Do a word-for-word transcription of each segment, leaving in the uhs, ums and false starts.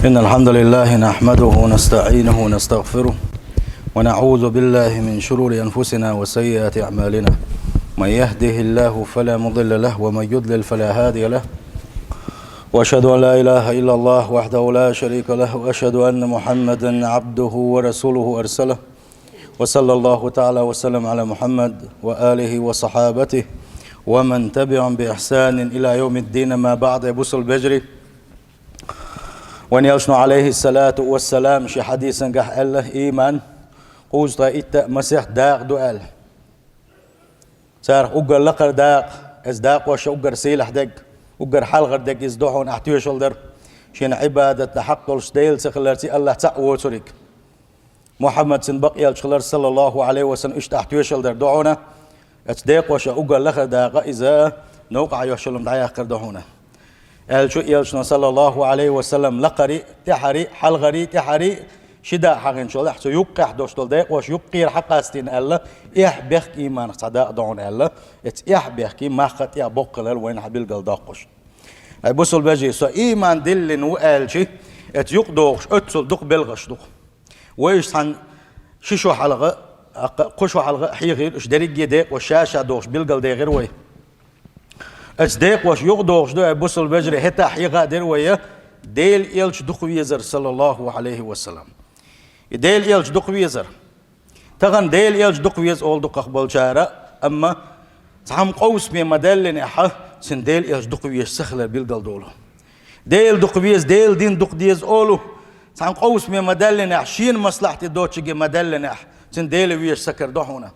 إن الحمد لله نحمده ونستعينه ونستغفره، ونعوذ بالله من شرور أنفسنا وسيئات أعمالنا. من يهده الله فلا مضل له، ومن يضلل فلا هادي له. وأشهد أن لا إله إلا الله وحده لا شريك له، وأشهد أن محمدا عبده ورسوله أرسله. وصلى الله تعالى وسلم على محمد وآله وصحابته ومن تبعهم بإحسان إلى يوم الدين. ما بعد، бусалба вежарий. Вайн элчано, عليه الصلاة والسلام, шен хьадисангахь аьлла: «Ийман кхузткъе итт масех дакъа ду», – аьлла. Царах уггар лакхара дакъа, эцу дакъошца уггар сийлахь дерг, уггар хьалхара дерг иза ду хьуна ахь тоьшалла дар, шена Ӏибадат дан хьакъ долуш Дела ца хиларца, АллахӀ цхьаъ воцург. Мухьаммад цуьнан бакъ элча хилар, صلى الله عليه وسلم, иштта ахь тоьшалла дар ду хьуна. Эцу декъошца уггар лахара дакъа иза новкъахь йолуш йолу дӀаяккхар ду хьуна. Аьлча элчано, صلى الله عليه وسلم, лакхарий, тӀаьхьарий, хьалхарий, тӀаьхьарий, ши дакъа хьахийначул тӀаьхьа цу юккъехь долуш долу декъош юккъера хьакъастийна аьлла, эхь-бехк ийманах цхьа дакъа ду хьуна аьлла, эцу эхь-бехкий мах а тӀехь боккха хилар вайна хьан билгал доккхуш. Ай, бусалба вежарий, со ийман диллина ву аьлча, эцу юкъа догӀуш оццул дукха белхаш ду. Вай уьш цхьана ши шо хьалха, кхо шо хьалха хьехийра уьш, дерриге декъош ша-ша догӀуш билгалдехира вай. Эцу декъош юкъа догӀуш ду, ай, бусалба вежарий, хӀетахь хьеха а дира вай, Делан элча дукха везар, صلى الله عليه وسلم. И Делан элча дукха везар. Тахана Делан элча дукха веза олу дукхах болчара, амма цхьамма къовсаме ма-даьллинехь, цуьнан Делан элча дукха везаш ца хилар билгал долу. Дела дукха веза, Делан дин дукха деза олу, цхьамма къовсаме ма-даьллинехь, шена маслаӀате доцург ма-даьллинехь, цуьнан Дела везаш ца карадо хьуна,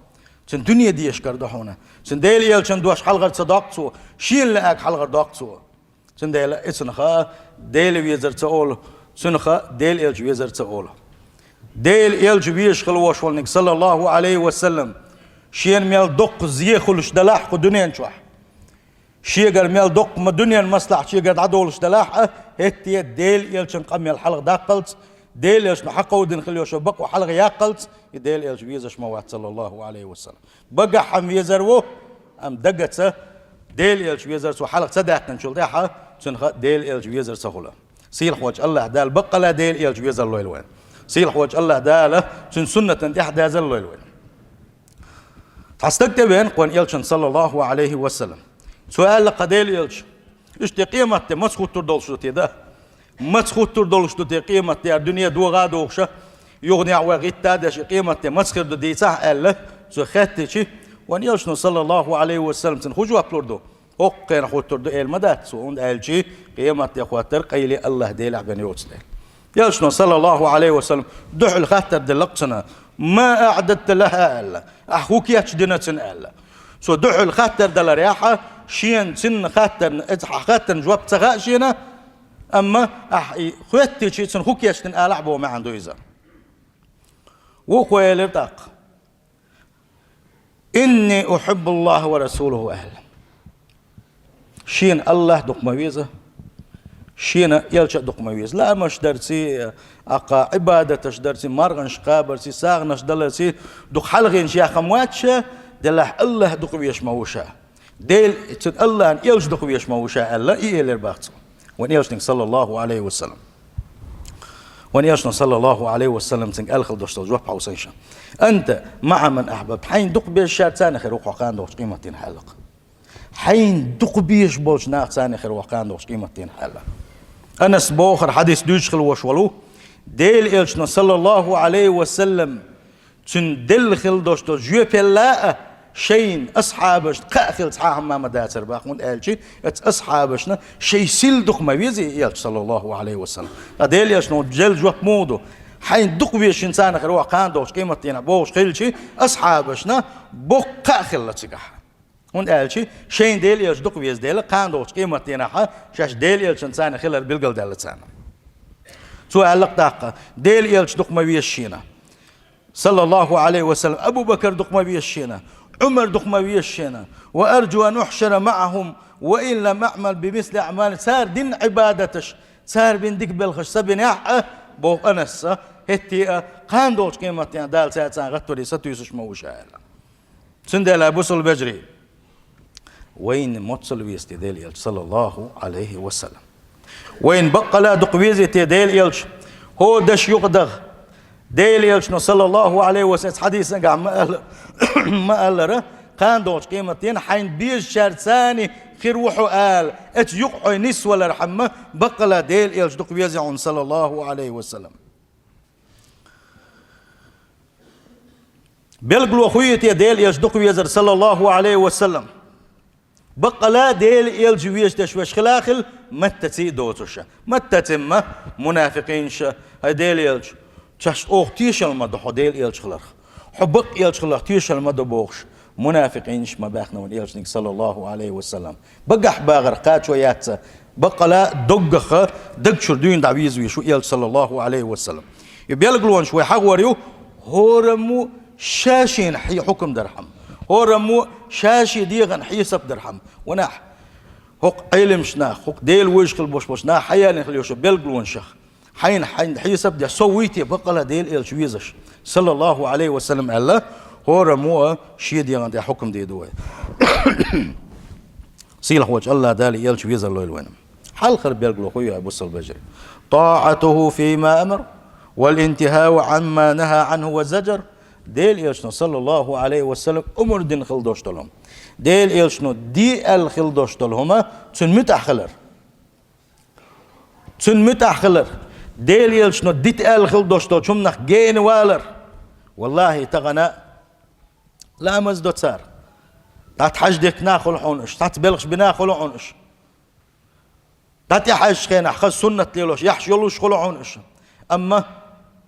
цуьнан дуьне дезаш карадо хьуна, цуьнан Делан элчан дош хьалхара ца доккху цо, шена лаьарг хьалхара доккху цо. Цундела и цунах Дела везар ца олу, цунах Делан элча везар ца олу. Делан элча везаш хила волуш волниг, صلى الله عليه وسلم, шена мел доккха зе хуьлуш делахь кху дуьнен чохь, шегара мел доккха ма дуьненан маслаӀат шегара дӀадолуш делахь а, хӀетте Делан элчан къамел хьалха даккхалц, Делан элчано хьакховдийна хила йолуш йолу бакъо хьалха яккхалц, и Делан элча везаш ма вац, صلى الله عليه وسلم. Багахь-м везар ву, амма дагаца Делан элча везар цо хьалха ца даьккхинчул тӀаьхьа, цунах Делан элча везар ца хуьлу. Сийлахьволчу АллахӀ Дала баккъалла Делан элча везар лойла вайна. Сийлахьволчу АллахӀ Дала цуьнан суннатан тӀаьхьадазар лойла вайна. Цхьа стаг тӀевеана кхуьнан элчанна, صلى الله عليه وسلم. Цо аьлла-кх Делан элча: «Иштта къематде маца хӀуттур долуш ду те, да? Маца хӀуттур долуш ду те къематде, дуьне догӀа а догӀуша, юханехь вай гӀитта а деш, и къематде маца хир ду дийцахь?» – аьлла, цо хаьттичи, вайн элчано, صلى الله عليه وسلم, цунна хӀун жоп лур ду? «ХӀокху хенахь хӀуттур ду», – элла ма дац цо, хӀунда аьлча къематде хӀоттар къайле АллахӀ Делехь бен йоцу дела. Элчано, صلى الله عليه وسلم, дуьхьал хаттар делла-кх цунна: «ما أعددت لها؟» – аьлла. «Ахь хӀун кечдина цунна?» – аьлла. Цо дуьхьал хаттар даларехь, шена цунна хаттарна, иза хьан хаттарна жоп ца хаьа шена, амма ахь и хоьттичи, цунна хӀун кечдина алахь боху маьӀна ду иза. Вукхо элира тӀаккха: «إني أحب الله ورسوله», – аьлла. Шена АллахӀ дукха ма веза, шена элча а дукха ма веза. Лаамаш дарций, аккха Ӏибадаташ дарций, марханаш кхабарций, сагӀанаш даларций дукха хьалхийна ша хӀума вац ша, делахь АллахӀ дукха везаш ма ву ша. Дела, цу АллахӀан элча дукха везаш ма ву ша аьлла, и элира бах цо. Вайн элчаниг, صلى الله عليه وسلم. Вайн элчано, صلى الله عليه وسلم, цуьнга аьлла хила долуш долу жоп хьовсийша. «أنت مع من أحببت». Хьайна дукха безачара царна хир ву хьо кхана догӀучу къематдийнахь аьлла-кх. Хьайна дукха безаш болчу наха царна хир ву хьо кхана догӀучу къематдийнахь аьлла. Анас бохура, хьадис дуьйцуш хила волуш волу, Делан элчано, صلى الله عليه وسلم, цуьнан делла хила долуш долу жоьпалла а шайна асхьабашна кхаъ хилла цхьа а хӀума ма дацара бах, хӀунда аьлча эцу асхьабашна шайн сил дукха ма везий элча, صلى الله عليه وسلم. Ткъа Делан элчано делла жоп муха ду? Хьайна дукха везаш шена царна хир ву хьо кхана догӀучу къематдийнахь бохуш хилчи, асхьабашна боккха кхаъ хилла цигахь. ХӀунда аьлча шайна Делан элча дукха веза дела, кхана догӀучу къематдийнахь шаьш Делан элчанца царна хилар билгалдаьлла царна. Цо аьлла-кх тӀаккха: «Делан элча дукха ма веза шена, صلى الله عليه وسلم, Абу Бакр дукха ма веза шена, Ӏумар дукха ма веза шена, وأرجو أن أحشر معهم وإن لم أعمل بمثل أعمالهم». Цара дина Ӏибадаташ, цара бина дика белхаш са бинехь а, боху Анаса, хӀетте а кхана долчу къематдийнахь Дала цаьрца гӀаттаре сатуьйсуш ма ву ша аьлла. Цундела, бусалба вежарий, вайна моццал веза те Делан элча, صلى الله عليه وسلم. Вайна баккъала дукха везий те Делан элча? ХӀо даш юкъа дагӀа. Делан элчано, саллаллаху Ӏалайхи ва саллам, хьадисан гахь ма аьлла-, ма аьллара, кхана долчу къематдийнахь хьайна безачаьрца цхьана хир ву хьо ала, оцу юкъа хьо нисвалархьама, баккъала Делан элча дукха везий хьуна, саллаллаху Ӏалайхи ва саллам. Белгало хӀун ю те Делан элча дукха везар, саллаллаху Ӏалайхи ва саллам? Баккъала Делан элча везаш дерш веш хила хила, маттаца а доцуша. Маттаца ма, мунафикъинаша, хӀай Делан элча, цаьш оха тешал ма до хьо Делан элча хиларх. Хьо бакъ элча хиларх тешал ма до бохуш, мунафикъинаша ма баьхна вайн элчаниг, саллаллаху Ӏалайхи ва саллам. Багахь багӀар кхачо яц, баккъала доггах дагчуьра дуьйна дӀавеза везаш ву элча, саллаллаху Ӏалайхи ва саллам. И белгалонаш вай хьахор ю, хӀораммо ша-шена хье-, хьукам дархьама. ХӀораммо ша-шен дегӀан хьесап дархьама. Ванахь, хӀокху Ӏеламчу нах, хӀокху Делан вежарий хила болуш болчу наха хьаяьллина хила йолуш йолу белгалонашах. Хьайна, хьайна хьесап деш, со вуй те баккъала Делан элча везаш, саллаллаху Ӏалайхи ва саллам, аьлла, хӀораммо а шен дегӀан тӀехь хьукам дийр ду вай. Сийлахь волчу АллахӀ Дала элча везар лойла вайна. Хьалхара белгало хӀун ю, бусалба вежарий? طاعته فيما أمر والانتهاء عما نهى عنه وزجر. Делан элчано, саллаллаху Ӏалайхи ва саллам, омра дина хила долуш долу хӀума. Делан элчано де аьлла хила долуш долу хӀума, цуьнан муьтӀахь хилар. Цуьнан муьтӀахь хилар. Делан элчано дита аьлла хила долуш долчу хӀуманах гена валар. Валлахьи, тахана ламаз до цара. Цхьацца хьаьж дехкина хуьлу хьуна уьш, цхьацца белхаш бина хуьлу хьуна уьш. ДӀатӀехьаьжчу хенахь хаза суннат лелош, яхьаш йолуш хуьлу хьуна уьш. Амма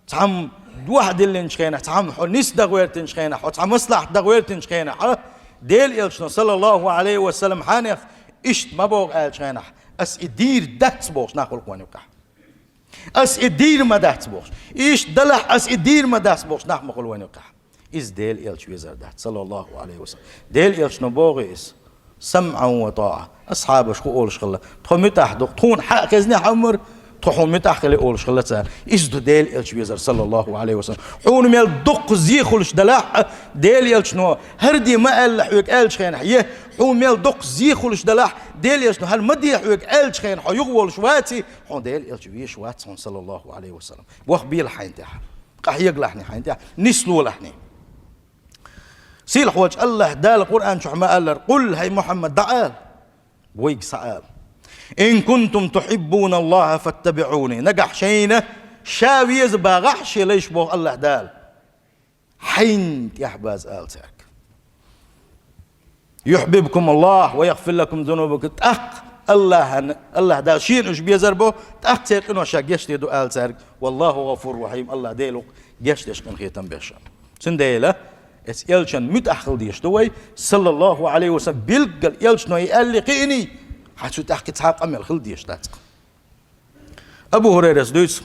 цхьамма дохьа диллинчу хенахь, цхьамма хьо нисдан гӀоьртинчу хенахь, хьо цхьа маслахьат дан гӀоьртинчу хенахь, Делан элчано, саллаллаху Ӏалайхи ва саллам, хьанех иштта ма боху аьллачу хенахь, ас и дийр дац бохуш нах хуьлу вайн юкъахь. Ас и дийр ма дац бохуш. Иштта далахь, ас и дийр ма дац бохуш нах ма хуьлу вайн юкъахь. Иза Делан элча везар дац, саллаллаху Ӏалайхи ва саллам. Делан элчано боху иза: سمعا وطاعة. Асхьабаш хӀун олуш хилла? Тхо муьтӀахь ду, тхуна хьан а хезна хьан мара, тхо хьуна муьтӀахь хила олуш хилла цара. Иза ду Делан элча везар, саллаллаху Ӏалайхи ва саллам. Хьуна мел дукха зе хуьлуш далахь а, Делан элчано хӀара де ма аьлла хьоьга аьллачу хенахь, е хьуна мел дукха зе хуьлуш далахь, Делан элчано хӀара ма де хьоьга аьллачу хенахь, хьо юха волуш ваций, хьуна Делан элча везаш вац хьуна, саллаллаху Ӏалайхи ва саллам. Ваха белахь хьайна тӀехь. Къахьегалахь хьайна тӀехь, нислолахь. Сийлахь волчу АллахӀ Дала Къуръан чохь ма аьллара: «Къул, хӀай Мухьаммад, дӀаала, вайга схьаала: „Ин кунтум тухьиббуна Аллаха фаттабиӀуни“». Нагахь шайна ша веза багӀахь шен лайш, боху АллахӀ Дала, хьайна тӀехь база ала цаьрга. «Юхьбибкум Аллах ва ягъфир лакум зунубакум». ТӀаккха АллахӀан, АллахӀ Дала шена уьш безар бо, тӀаккха церан къинош ша гечдийр ду ала цаьрга. «Валлаху гъафур рахьим», АллахӀ Дела ву гечдеш, къинхетам беш. Цундела, эцу элчан муьтӀахь хила дезаш ду вай, саллаллаху Ӏалайхи ва саллам, билггал элчано и аьлли кхиъний, хьан цу тӀехь кхин цхьа а къамел хила дезаш дац. Абу ХӀурайрас дуьйцу,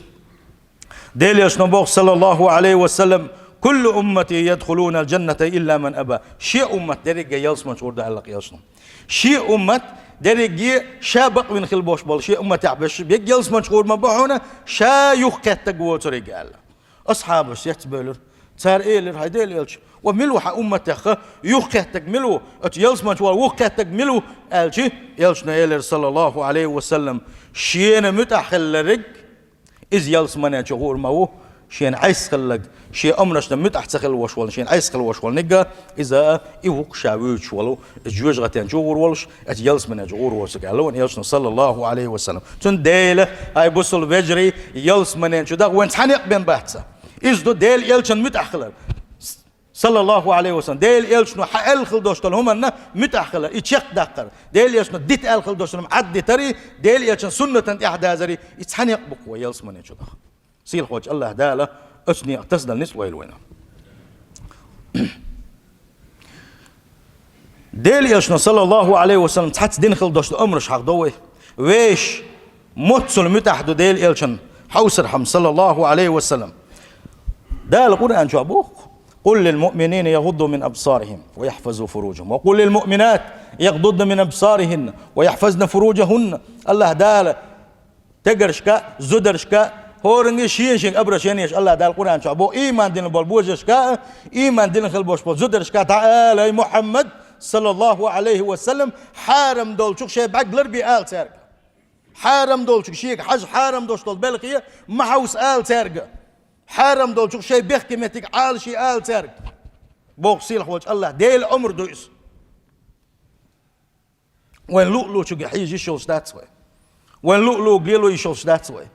Делан элчано боху, саллаллаху Ӏалайхи ва саллам: «Куллу уммати ядхулунал джанната илла ман аба». Шен уммат дерриге ялсаманчу гӀур ду аьлла элчано. Шен уммат дерриге ша бакъвина хила болуш болу, шен умматехь берш бегга ялсаманчу гӀур ма бу хьуна, ша юхакхеттаг воцуриг аьлла. Асхьабаш цецбевлира. Цара элира: «ХӀай Делан элча, ва мила ву хьан умматех юхакхеттаг, мила ву, оцу ялсаманчу вала вухакхеттаг мила ву?» аьлча, элчано элира, саллаллаху Ӏалайхи ва саллам: «Шена муьтӀахь хилларг, иза ялсамане чу гӀур ма ву, шена Ӏеса хилларг, шен омрашна муьтӀахь ца хила вош волу, шена Ӏеса хила вош волу нигга, иза и ву-кх ша вуьйцуш волу, иза жоьжахатен чу гӀур волуш, иза ялсамане чу гӀур воцург», аьлла вайн элчано, саллаллаху Ӏалайхи ва саллам. Цундела, хӀай бусалба вежарий, ялсамане чу дагӀа вайн цхьа некъ бен бац. Иза ду Делан элчан муьтӀахь хилар. Саллаллаху Ӏалайхи ва саллам. Делан элчано хьан аьлла хила долуш долу хӀуманна муьтӀахь хилар, и чекхдаккхар. Делан элчано дита аьлла хила долуш долу хӀума Ӏаддитари, Делан элчан суннатан тӀехь дазари, и цхьа некъ бу-кх вайн ялсамане чу дагӀа. Сийлахь волчу АллахӀ Дала оцу некъа тасадала ницкъ лойла вайна. Делан элчано, саллаллаху Ӏалайхи ва саллам, цхьацца дина хила долуш долу омраш хьахдо вай. Вешан моццул муьтӀахь ду Делан элчан хьовсархьама, саллаллаху Ӏалайхи ва саллам. Дала Къуръан чохь боху: «Къул лил муъминина ягъудду мин абсарихим ва яхьфазу фуруджахум. Ва къул лил муъминати ягъдудна мин абсарихинна ва яхьфазна фуруджахунна». АллахӀ Дала стегаршка, зударшка, хӀоранге шен-шен обращение еш, АллахӀ Дала Къуръан чохь боху, ийман дина болу божаршка, ийман дина хила болуш болу зударшка дӀаала: «ХӀай Мухьаммад, саллаллаху Ӏалайхи ва саллам, хьарам долчух шайн бӀаьрг ларбе ала цаьрга». Хьарам долчух шега хьажа хьарам долуш долу белхе ма хьовса ала цаьрга. Хьарам долчух шайн бехке меттиг Ӏалашъе ала цаьрга. Боху сийлахь волчу АллахӀ Делан омра ду иза. Вайн луъ-луъчуьнга хьийза йиш йолуш дац вай. Вайн луъ-луъга лело йиш йолуш дац вай.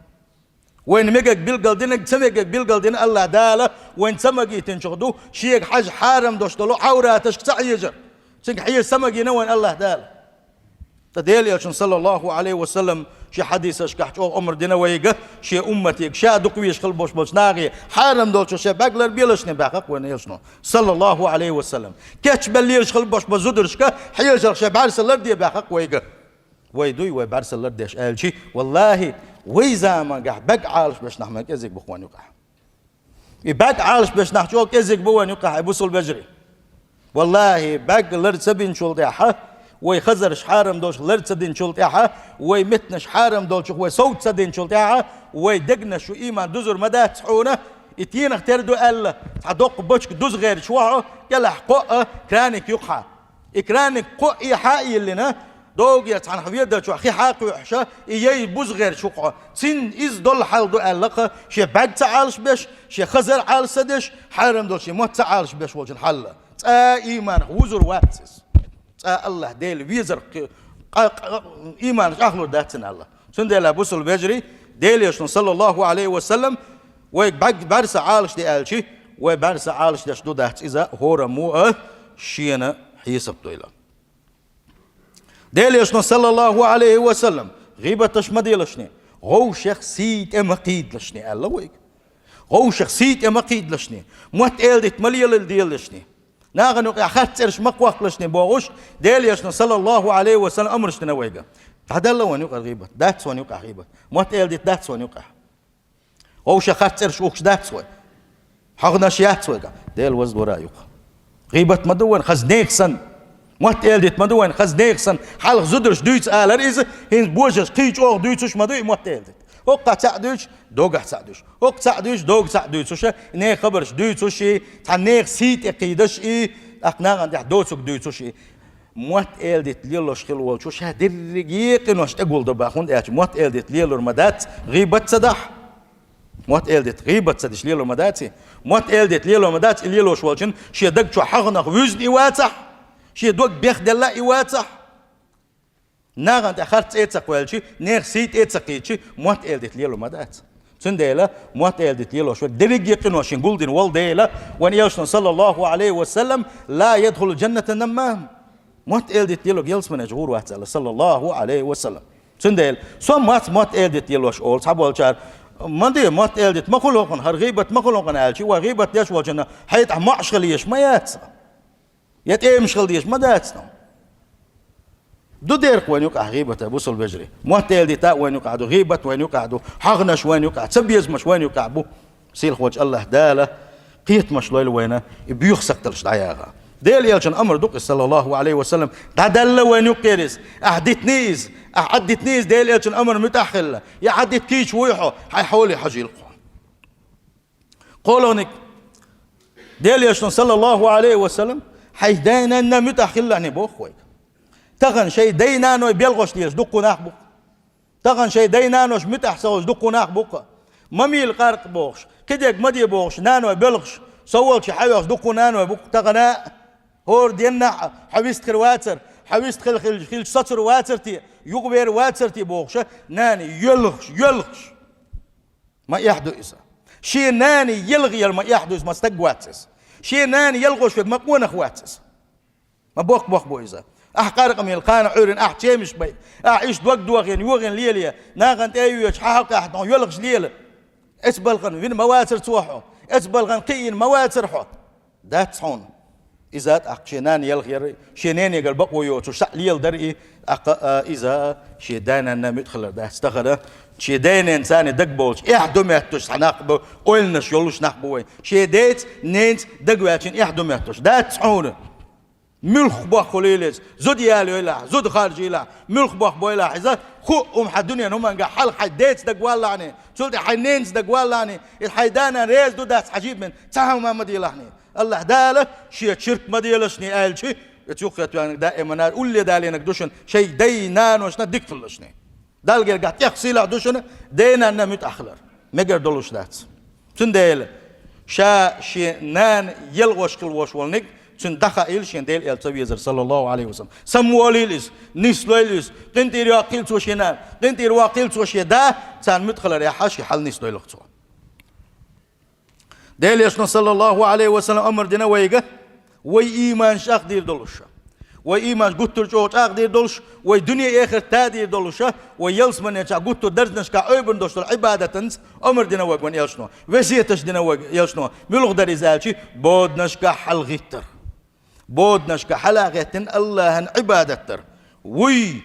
Вайна мегаг билгал динарг, ца мегаг билгал дина АллахӀ Дала вайна ца магийтинчух ду, шега хьажа хьарам долуш долу Ӏавраташка ца хьежар. Цуьнга хьежа ца магийна вайна АллахӀ Дала. Ткъа Делан Элчано, саллаллаху Ӏалайхи ва саллам, шен хьадисашкахь чӀогӀа омра дина вайга, шен умматега, ша дукха везаш хила болуш болчу нахе хьарам долчух шайн бӀаьрг ларбелашне баьхна-кх вайна Элчано, саллаллаху Ӏалайхи ва саллам. Кечбелла лелаш хила болуш болу зударшка хьежарх шайн бӀаьрса ларде баьхна-кх вайга. Вай дуй вай бӀаьрса лардеш аьлчи, валлахӀи, вай замангахь бӀаьрг Ӏалашбеш нах ма кӀезиг бу-кх вайна юкъахь. И бӀаьрг Ӏалашбеш нах чӀогӀа кӀезиг бу вайна юкъахь, хьай бусул вежарий. ВаллахӀи, бӀаьрг лар ца бинчул тӀаьхьа, вай хазарш хьарам долуш лар ца динчул тӀаьхьа, вай меттанаш хьарам долчух вай совца ца динчул тӀаьхьа, вай дегнаш шу ийман дузур ма дац хьуна, и тенах тера ду аьлла, цхьа доккха бочка дуза гӀерташ ву хьо, кӀелахь кхоъ а, краник юккъахь. И краник кхоъ а хьа а йиллина, догӀера цхьанхьа ведар чохь хи хьа а кхоьхьуш, и яй буза гӀерташ ву-кх хьо. Цуьнан иза долу хьал ду аьлла-кх, шен бӀаьрг ца Ӏалашбеш, шен хазар Ӏалаш ца деш, хьарам долчу шен мотт ца Ӏалашбеш волчун хьал. Цкъа а ийманах вузур вац иза. Цкъа а АллахӀ Дела везарх кхи-, къа-, къа-, ийманах чӀагӀлур дац цуьнан АллахӀ. Цундела, бусул вежарий, Делан Элчано, саллаллаху Ӏалайхи ва саллам, вайга бӀаьрг-, бӀаьрса Ӏалашде аьлчи, вай бӀаьрса Ӏалашдеш ду дац иза, хӀораммо а шена хьесап дойла. Делан Элчано, саллаллаху Ӏалайхи ва саллам, гӀийбаташ ма делашне, вовшех сий тӀе ма кхийдалашне аьлла вайга. Вовшех сий тӀе ма кхийдалашне, мотт-эладита ма лелалашне, нахана юкъахь харц цӀераш ма кхоккхалашне бохуш, Делан Элчано, саллаллаху Ӏалайхи ва саллам, амраш дина вайга. ДӀадалла вайна юкъара гӀийбат, дац вайна юкъахь гӀийбат, мотт-эладита дац вайна юкъахь. Вовшех харц цӀераш ухкуш дац вай. ХьагӀнаш яц вайга. Дела вазвара юкъа. ГӀийбат ма ду вайн хаза нехан санна. Мотт-эладита ма ду вайн хаза нехан санна. Хьалха зударша дуьйцу алара иза, хӀинца божарша кхин чӀогӀа дуьйцуш ма ду и мотт-эладита. ХӀокху цхьаъ дуьйцуш, догахь цхьаъ дуьйцуш. ХӀокху цхьаъ дуьйцуш, догахь цхьаъ дуьйцуш, нехан хабарш дуьйцуш и, цхьана нехан сий тӀе кхийдаш и, тӀаккха нахана тӀехь доцург дуьйцуш и. Мотт-эладита лелош хила волчо ша дерриге къинош тӀе гулдо бах, хӀунда аьлча мотт-эладита лелор ма дац гӀийбат ца дахь. Мотт-эладита гӀийбат ца деш лелор ма дац и. Мотт-эладита лелор ма дац и лелош волчун шен даг чохь хьагӀнах вуьзна и вацахь, шен дог бехделла и вацахь. Нахана тӀе харц цӀе ца кхоьлличи, нехан сий тӀе ца кхийдачи, мотт-эладита лелор ма дац. Цундела мотт-эладита лелош верг дерриге къинош шен гулдина волу дела, вайн Элчано, саллаллаху Ӏалайхи ва саллам, ла ядхулу джанната наммам. Мотт-эладита лелорг ялсамане чу гӀур вац аьлла, саллаллаху Ӏалайхи ва саллам. Цундела со мац мотт-эладита лелош олу цхьаболчара, ма де мотт-эладита, ма хуьлу хӀокхуьнан, хӀара гӀийбат ма хуьлу хӀокхуьнан аьлчи, вай гӀийбат деш волчунна хьайна тӀехь моӀаш хила езаш ма яц. Я тӀемаш хила дезаш ма дац, но. Ду дерриг вайн юкъахь гӀийбат, бусул вежарий. Мотт-эладита а вайн юкъахь ду, гӀийбат вайн юкъахь ду, хьагӀнаш вайн юкъахь, цабезамаш вайн юкъахь бу. Сийлахь волчу АллахӀ Дала кхетамаш лойла вайна, и боьха сакхталш дӀаяха. Делан Элчанан амр ду-кх иза, саллаллаху Ӏалайхи ва саллам, дӀадалла вайн юккъера иза. Ахь дитиний иза, ахь Ӏаддитиний иза, Делан Элчанан амр муьтӀахь хилла. Я Ӏаддита кийча вуй хьо, хьайн хьоле хьажийла-кх хьо. КхоалгӀаниг, Делан Элчано, саллаллаху Ӏалайхи ва саллам, хьайн дай-нанна муьтӀахь хилалахь боху вайга. Тахана шайн дай-наной белхаш лелаш дуккха нах бу-кх. Тахана шайн дай-нанош муьтӀахь ца хуьлуш дуккха нах бу-кх. Ма мийла къаркъа бохуш, кхидерг ма де бохуш, наной белхаш, со волчу хьаьвзаш дуккха наной бу-кх тахана а. ХӀора денна а хьо вистхир вацара, хьо вистхила хилча, хилча соцур вацара те, юхавер вацара те бохуш, нана йоьлхуш, йоьлхуш. Ма эхь ду иза. Шен нана елха яр ма эхь ду иза, ма стаг вац иза. Шен нана елхош верг ма къонах вац иза. Ма боккха боккха бу иза. Ахь къаркъа мел кхана Ӏуьйрина, ахь чемаш бай. Ахь иштта дог дохийна, йохийна лелае. Нахана тӀе а йоьдуш, хьан хьокъехь тхуна йоьлхуш лела. Эцбалхана вина ма вацара цо хьо. Эцбалхана кхиийна ма вацара хьо. Дац хьуна. Иза тӀаккха шен нана елха яр, шен ненегара бакъо йоцуш схьа леладар и, тӀаккха а иза шен дай-нанна муьтӀахь хилар дац. Тахана шен дай-ненан царна дагабовлуш, эхь ду моьттуш цхьа нах бу, ойланаш йолуш нах бу вай. Шен деца, ненца дагаваьллачун эхь ду моьттуш. Дац хьуна. Муьлхха боххула йилла иза, зуда ялайойла ахь, зуда харжийла ахь, муьлхха бохху бойла ахь иза, хӀуъа хӀума хьан дуьненан хӀуманга хьалха хьайн деца дагаваллалахьний, цул тӀаьхьа хьайн ненца дагаваллалахьний, иза хьайн да-нана реза ду дац хьажийбина, цхьа хӀума ма делахьний. АллахӀ Дала шен чирк ма делашний аьлчи, иза юххе тоьхнарг даиманара улле далийнарг ду шуна, шайн дай-наношна дика хилалашний. Далла гергахь тӀех сийлахь ду шуна, ден-нанна муьтӀахь хилар. Мегар долуш дац. Цундела ша шен нана ялхош хила волуш волниг, цуьнан дӀахаийла шен Делан элча ца везар, саллаллаху Ӏалайхи ва саллам. Самаволийла иза, нислойла иза, къинтӀера йоккхийла цо шен нана, къинтӀера воккхийла цо шен да, царна муьтӀахь хиларе хьажа хьал нислойлахь цо. Делан элчано, саллаллаху Ӏалайхи ва саллам, амар дина вайга, вай ийманаш чӀагӀдийр долуш, вай ийманаш гуттар а чӀогӀа чӀагӀдийр долуш, вай дуьне-эхарт тадийр долуш, вай ялсаманечохь гуттар а даржанашкахь Ӏойбан долуш долу Ӏибадатанца амар дина вайга вайн элчано, весеташ дина вайга элчано, муьлха дара иза аьлча, боданашкахь хьалагӀиттар. Боданашкахь хьала а гӀеттина АллахӀан Ӏибадат дар. Вуй!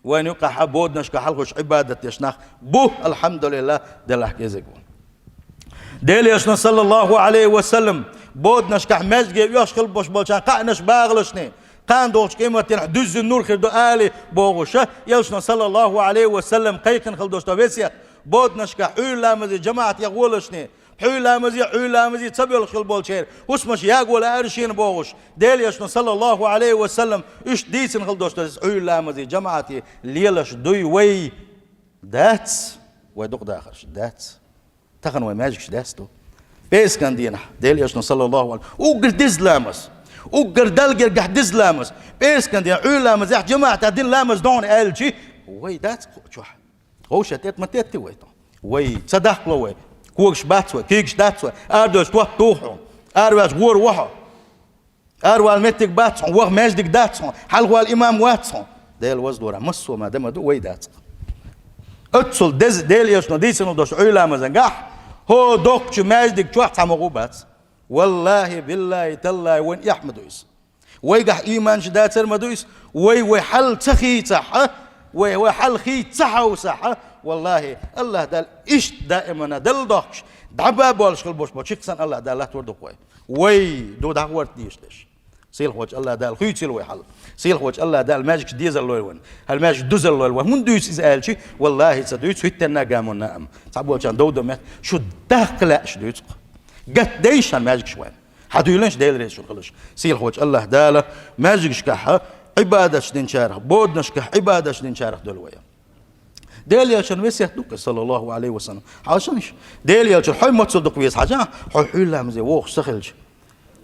Вайн юкъахь боданашкахь хьалхуш Ӏибадат деш нах бу, алхьамдулиллахӀ, Делахь кӀезиг ву. Делан элчано, саллаллаху Ӏалайхи ва саллам, боданашкахь маьждиге оьхуш хила болуш болчарна кхаънаш багӀалашний, кхана долчу къематдийнахь дуьззина нур хир ду алий бохуша, элчано, саллаллаху Ӏалайхи ва саллам, кхайкхина хила долуш ду весет, боданашкахь Ӏуьйра ламазе жамаӀатехь гӀолашний, Пхьуьйра ламазе, Ӏуьйра ламазе ца боьлхуш хила болчеран хӀусамаш яго лаьара шена бохуш, Делан элчано, саллаллаху Ӏалайхи ва саллам, иштта дийцина хила долуш дара, Ӏуьйра ламазе жамаӀате лелаш дуй вай? Дац. Вай дукха дахарш дац. Тахана вай маьждигаш дац ду. ПӀераскан дийнахь, Делан элчано, саллаллаху Ӏалайхи, уггар деза ламаз, уггар Далла гергахь деза ламаз, пӀераскан дийнахь Ӏуьйра ламазехь жамаӀатехь дина ламаз догӀна аьлча, вай дац кху чохь. Вовшех тӀе ма теттий вай тхо. Вай ца даккхало вай. Когаш бац вай, кийгаш дац вай. Арадоьжуш тотта туху хьуна. Араваьлча гӀора во хьо. Аравала меттиг бац хьуна, ваха маьждиг дац хьуна, хьалхавала имам вац хьуна. Дела ваздора, массо а ма дан ма ду, вай дац. Оццул деза Делан элчано дийцина долуш Ӏуьйра ламазан гахь, хӀо доккхачу маьждиг чохь цхьа могӀа бац. Валлахи, биллахи, таллахи, вайн эхь ма ду иза. Вайгахь ийманаш дацар ма ду иза, вай, вай хьал ца хийцахь, вай, вай хьал хийца ца хьовсахь, валлахи, АллахӀ Дала иштта даимана дала дохкуш, дӀа ба болуш хила болуш бо, чиккхсан АллахӀ Дала латтор ду-кх вай. Вай ду дӀахӀорта дийш дерш. Сийлахьволчу АллахӀ Дала хуьйцийла вай хьал. Сийлахьволчу АллахӀ Дала маьждигаш дезар лойла вайн. Хьал маьждиг дузар лойла вайн. ХӀунда дуьйцу иза аьлча, валлахи, ца дуьйцу, хӀиттенна а гамонна а. Цхьаболчарна дов дан метта, шу дахка лаьаш дуьйцу-кх. Гатдайша маьждигаш вайн. Хьан дуьйланаш Дела реза шуна хилаш. Сийлахьволчу АллахӀ Дала маьждигашкахь Ӏибадаташ динчарах, боданашкахь Ӏибадаташ динчарах дойла вай. Делан элчан весет ду-кх, саллаллаху Ӏалайхи ва саллам. Хьажал иш. Делан элчан хьой моцал дукха веза хьажа, хьо Ӏуьйра ламазе вогӀуш ца хилча.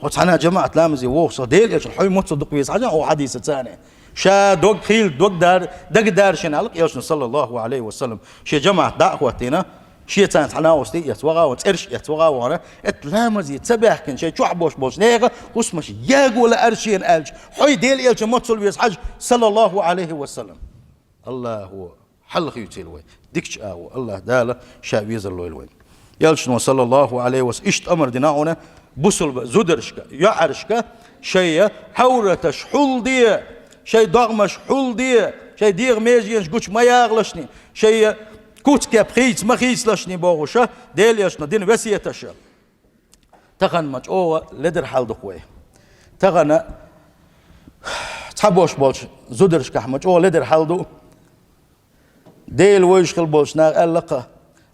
Хьо цхьана а жамаӀат ламазе вогӀуш ца, Делан элчан хьой моцал дукха веза хьажа, хьо хьадийса царна. Ша дог хийла, дог дар, дага даршина аьлла-кх элчано, саллаллаху Ӏалайхи ва саллам. Шен жамаӀат дӀа а хӀоттийна, шен царна цхьана а гӀостий эцна ваха ван, цӀераш эцна ваха ван, эт ламазе ца баьхкина шайн чохь бош болчу нехан хӀусамаш яго лаьара шена аьлча, хьой Делан элча моцал веза хьажа, саллаллаху Ӏалайхи ва саллам. АллахӀо хьалхуьйцийла вай. Дикачу агӀо АллахӀ Дала ша везар лойла вайн. Элчано, саллаллаху Ӏалайхи ва саллам, иштта амар дина хьуна бусулба зударшка, йоӀаршка, шайн хьовраташ хьулде, шайн догӀмаш хьулде, шайн дегӀан меженаш гучу ма ягӀалашний, шайн куц-кеп хийца ма хийцалашний бохуша, Делан элчано дина весеташа. Тахана ма чӀогӀа ледара хьал ду-кх вай. Тахана цхьаболуш болчу зударшкахь ма чӀогӀа ледара хьал ду. Дела вевзаш хила болчу наха аьлла-кх,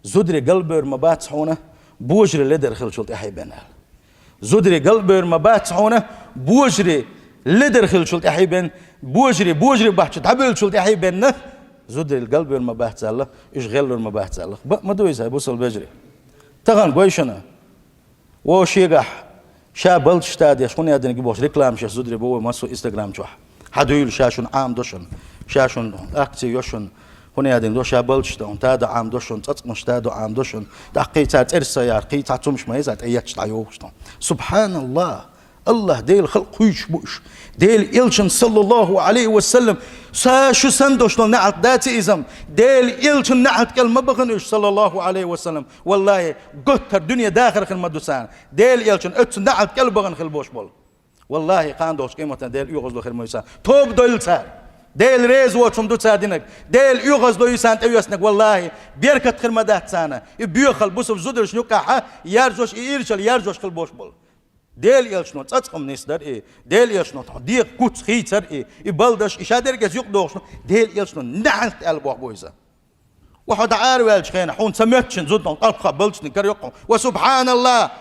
зударий галбевр ма бац хьуна, божарий ледара хиллачул тӀаьхье бен аьлла. Зударий галбевр ма бац хьуна, божарий ледара хиллачул тӀаьхье бен, божарий, божарий бахча дӀабевллачул тӀаьхье бен, зударий галбевр ма бац аьлла, уьш гӀеллур ма бац аьлла. Бакъ ма ду иза, хӀай бусалба вежарий. Тахана гой шуна, вовшашкахь ша балдаш тадеш, хӀун яздинарг бохуш, рекламаш еш зударий бу вай массо а Instagram чохь. Хьан дуьйла, ша шуна Ӏамадо шуна, ша шуна акци йо шуна, хӀун яздинарг до, ша балдаш тадо Ӏамадо шуна, цӀацкъамаш тадо Ӏамадо шуна, тӀаккха кхин цара цӀераш ца яр, кхин цхьа цумаш ма еза, тӀе етташ дӀайохуш тхуна. Субханаллах! АллахӀ Делан халкъ хуьйцуш бу уьш. Делан элчан, саллаллаху Ӏалайхи ва саллам, ша шу санна долуш долу неӀалт дац иза-м. Делан элчан неӀалт кӀел ма бахана уьш, саллаллаху Ӏалайхи ва саллам. Валлахи, готтар дуьне дахар хир ма ду царна. Делан элчан оццу неӀалт кӀел бахана хила болуш болу. Валлахи, кхана долчу къематан Дела оьгӀазло хир ма ю царна. Тоба дойла цара. Дела реза воцу хӀума ду цара динарг. Дела оьгӀазло ю царна тӀеоьцнарг, валлахи, беркат хир ма дац царна. И боьхал бусалба зударшна юккъехь яржош, и ирчал яржош хила болуш болу. Делан элчано цӀацкъам нисдар и, Делан элчано тхо дегӀан куц хийцар и, и балдаш, и ша дерг эца юкъадохуш, Делан элчано неӀалт аьлла боху бу иза. Ва хьо дӀа араваьллачу хенахь, хьуна ца моьттучун зудчун къалпха балдашна кара йоккху. Ва субханалла!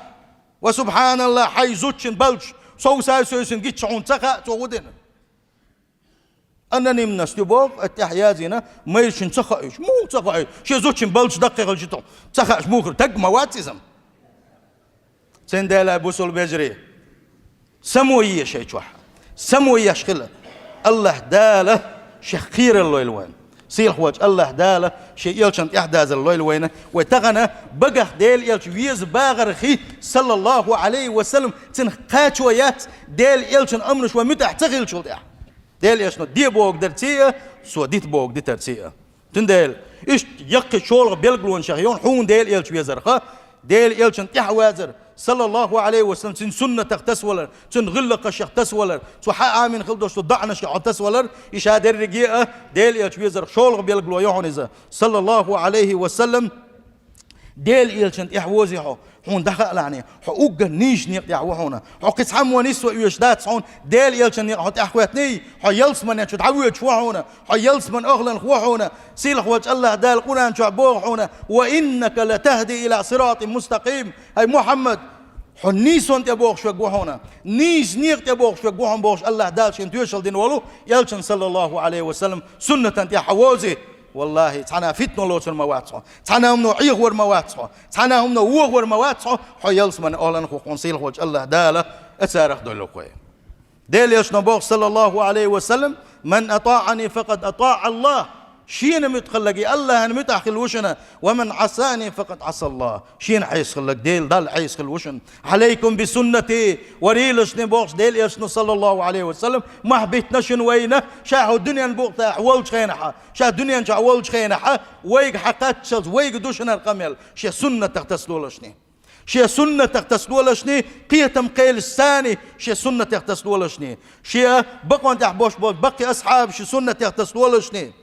Ва субханалла! Хьайн зудчун балдаш, сов сай-сойсун гичча хьуна ца хаьа, цо хӀун дина. Анонимность ю боху, а тӀехь язйина, майрачун ца хаийча, муха ца хаийча, шен зудчун балча даккхий хилча тхо ца хаийча, муха хир, таг ма вац иза. Цундела, бусалба вежарий, само е шайн чохь, само еш хила. АллахӀ Дала шех кхерар лойла вайна. Сийлахьволчу АллахӀ Дала шен элчанна тӀаьхьадазар лойла вайна. Вай тахана багахь Делан элча веза бахарх, саллаллаху Ӏалайхи ва саллам, цунах кхачо яц, Делан элчан амраш вай муьтӀахь ца хилчул тӀаьхьа. Делан элчано де бохург дарца а, цо дита бохург дитарца а. Цундела, иштта яккхий шолгӀа билгалонаш ю хьуна Делан элча везарх, Делан элчанна тӀаьхьавазар, саллаллаху Ӏалайхи ва саллам, цуьнан суннатах тасавалар, цуьнан гӀиллакхашех тасавалар, цо хьан Ӏамийна хила долуш долу доӀанашкахь тасавалар, и ша дерриге а Делан элча везарх шолгӀа билгало ю хьуна иза, саллаллаху Ӏалайхи ва саллам. Делан элчанна тӀаьхьавозий хьо, хьуна дӀахаалахьаний, хьо уггар нийса некъа тӀехь ву хьуна. Хьо кхин цхьаммо нисво оьшуш дац хьуна, Делан элчанна некъа хьо тӀаьхьахӀоьттиний, хьо ялсамане чу дӀавоьдуш ву хьуна, хьо ялсаманин охӀланах ву хьуна. Сийлахьволчу АллахӀ Дала Къуръан чохь боху хьуна: «Ва иннака латахди ила сиратин мустакъим». ХӀай Мухьаммад, хьо нийсонан тӀе бохуш верг ву хьуна, нийса некъа тӀе бохуш верг ву хьуна бохуш АллахӀ Дала шена тоьшалла дина волу элчанна, саллаллаху Ӏалайхи ва саллам, суннатана тӀехь хьо возий. Валлахи, цхьана а фитно лоцур ма вац хьо, цхьана а хӀумано Ӏехавар ма вац хьо, цхьана а хӀумано вохавар ма вац хьо, хьо ялсаманин охӀланах ву хьуна, сийлахьволчу АллахӀ Дала царах дойла ву хьо. Делан элчано боху, саллаллаху Ӏалайхи ва саллам: «Ман атаӀани факъад атаӀа АллахӀ». Шена муьтӀахь хилларг АллахӀана муьтӀахь хилла ву шуна. «Ва ман Ӏасани факъад Ӏаса АллахӀ». Шена Ӏеса хилларг Дела, Далла Ӏеса хилла ву шуна. «Ӏалайкум би суннати». Варийлашний бохуш Делан элчано, саллаллаху Ӏалайхи ва саллам, мохь биттина шуна вайна, ша хьо дуьненан букъа тӀехь волчу хенахь, ша дуьнен чохь волчу хенахь, вайга хьан кхаччалц, вайга ду шуна хӀара къамел, шен суннатах тасалолашний. Шен суннатах тасалолашний, кхетам кхелаш санний, шен суннатах тасалолашний. Шен бакъонан тӀехь болуш болчу баккхий асхьабаш шен суннатах тасалолашний.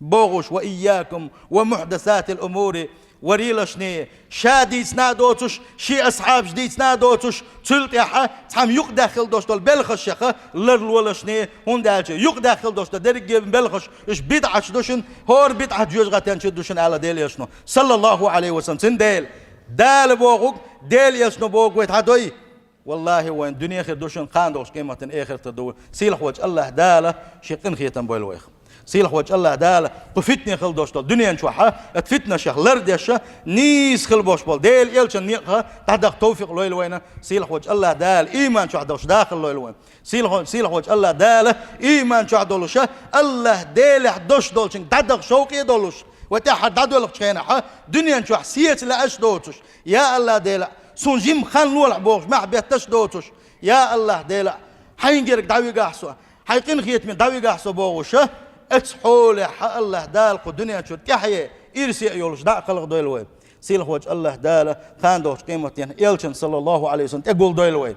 Бохуш: «Ва ийякум ва мухьдасатил умури». Варийлашний, ша дийцина а доцуш, шен асхьабаш дийцина а доцуш, цул тӀаьхьа цхьамма юкъадаьхна хила долуш долу белхашех ларлолашний, хӀунда аьлча юкъадаьхна хила долуш долу дерриге белхаш, уьш бидӀаташ ду шуна, хӀора бидӀат жоьжахатен чуьра ду шуна аьлла Делан элчано, саллаллаху Ӏалайхи ва саллам. Цундела, Дала бохург, Делан элчано бохург вай дӀадой. Валлахи, вайн дуьне хир ду шуна, кхана долуш къематдийнахь эхарт ду. Сийлахьволчу АллахӀ Дала шен къинхетам бойла вайх. Сийлахьволчу АллахӀ Дала кху фитне хила долуш долу дуьнен чохь, оцу фитнашех лардеш, нийса хила болуш болу Делан элчанан некъах дӀадаха товфикъ лойла вайна. Сийлахьволчу АллахӀ Дала ийман чохь долуш дахар лойла вайна. Сийлахьво-, сийлахьволчу АллахӀ Дала ийман чохь долуш, АллахӀ Делехь дош долчуьнга дӀадаха шовкъе долуш, вай тӀаьххьара дӀадоьлхучу хенахь, дуьнен чохь сеца лаьаш доцуш, я АллахӀ Дела, суна жимма хан лолахь бохуш, мохь бетташ доцуш, я АллахӀ Дела, хьайна герга дӀавигахь со, хьайн къинхетаме дӀавигахь со бохуш, оцу хьолехь АллахӀ Дала кху дуьнен чуьра тӀаьхье, ирсе а йолуш дӀа а кхалхадойла вай. Сийлахьволчу АллахӀ Дала кхана долчу къематдийнахь элчанна, саллаллаху Ӏалайхи ва саллам, тӀегулдойла вай.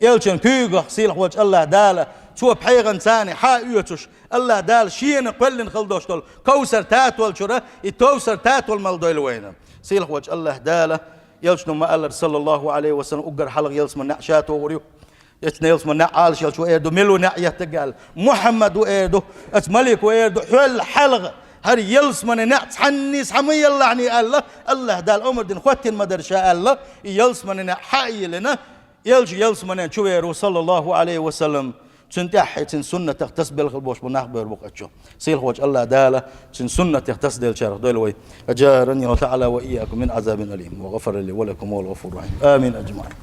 Элчанан куьйгах сийлахьволчу АллахӀ Дала, цо пхьегӀан царна хьа а оьцуш, АллахӀ Дала шена кхоьллина хила долуш долу Кавсар татол чуьра и Кавсар татол мала дойла вайна. Сийлахьволчу АллахӀ Дала, элчано ма-аллара, саллаллаху Ӏалайхи ва саллам, уггар хьалха ялсаманин неӀ ша тухур ю. Эцна ялсаманин неӀ Ӏалашъелча ву эр ду, мила ву неӀ еттарг аьлла. Мухьаммад ву эр ду, оцу малик ву эр ду, хьол хьалха хӀара ялсаманин неӀ цхьанний схьа ма еллахьаний аьлла, АллахӀ Дала омра дина хӀоттийна ма дара ша аьлла, и ялсаманин неӀ хьа а йиллина, элча ялсамане чу вер ву, саллаллаху Ӏалайхи ва саллам. Цуьнан тӀаьххье, цуьнан суннатах тасабелла хила болуш болу нах бер бу-кх оцу чу. Сийлахьволчу АллахӀ Дала цуьнан суннатах тасаделлачарах дойла вай. أجارني الله تعالى وإياكم من عذاب أليم وغفر لي ولكم وهو الغفور الرحيم. آمين أجمعين.